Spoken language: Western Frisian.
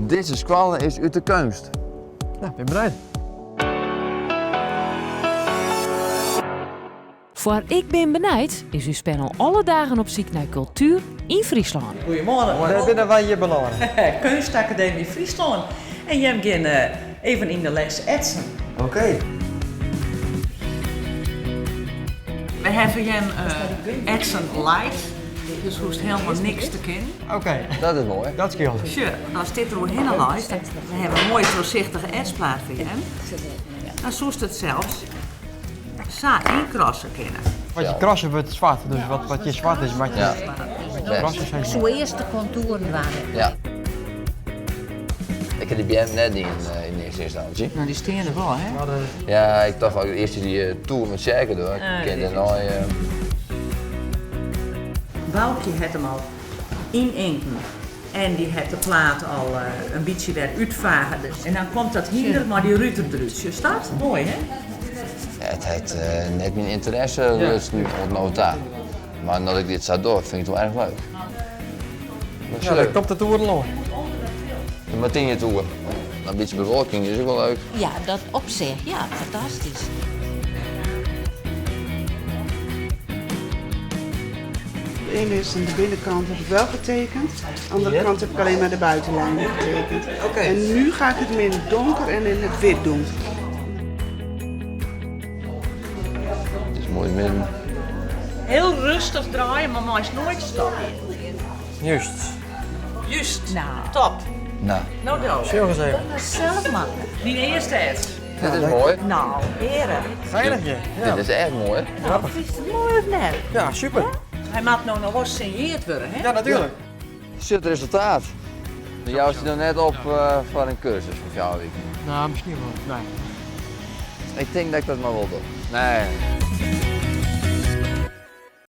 Dizze skoalle is út de keunst. Nou, bin benijd. Foar Ik bin benijd is ús panel alle dagen op syk nei kultuer yn Fryslân. Goedemorgen. Wêr binne wy hjir belâne? Keunstacademie Fryslân. En jim gean even yn de les etsen. Oké. We hawwe jim etsen light, dus hoechst helemaal niks te kinnen. Oké. Dat is moai. Dat skeelt. Sjoch, ast dit deroerhinne leist, we hawwe in moaie trochsichtige etsplaat foar jim. Dan soest it sels sa ynkrasse kinne. Wat je krasse wurdt swart, dus wat, wat je swart is, wat je, Ja. wat je krasse Ik soe earst de kontoeren dwaan. Ja. Ik ha dy beammen net dien yn earste ynstânsje. No, dy stean der wol, hè? Ja, ik tocht al earst dy toer met tsjerke door. Ik kin dêrnei. Boukje hat him al yninken en dy hat de plaat al in bytsje wer útfage. En dan komt dat hynder mei dy ruter derút. Sjochst dat? Moai, hè? It hat net myn ynteresse lutsen oant no ta. Mar no't ik dit sa doch, fyn ik it wol erch leuk. Ja, dêr komt de toer al oan. De Martinitoer. In bytsje bewolking is ek wol leuk. Ja, dat op sich, ja, fantastysk. De ene is aan de binnenkant heb ik wel getekend, de andere kant heb ik alleen maar de buitenlijnen getekend. En nu ga ik het meer in het donker en in het wit doen. Het is mooi midden. Hiel rêstich draaie, mar meist noait stopje. Juist. Juist. Top. Nou. No do. Sjoch ris even. Sels makke. Dyn earste ets. Dit is moai. No, heare. Feilich je. Ja. Dit is echt moai. Nou, fynst it moai of net? Ja, super. Hy moat no noch wol sinjeard wurde, hè? Ja, natuerlik. Sjoch it resultaat. Do joust dy noch net op foar in kursus fan fjouwer wiken. No, miskien wol. Nee. Ik tink dat ik dat mar wol doch. Nee.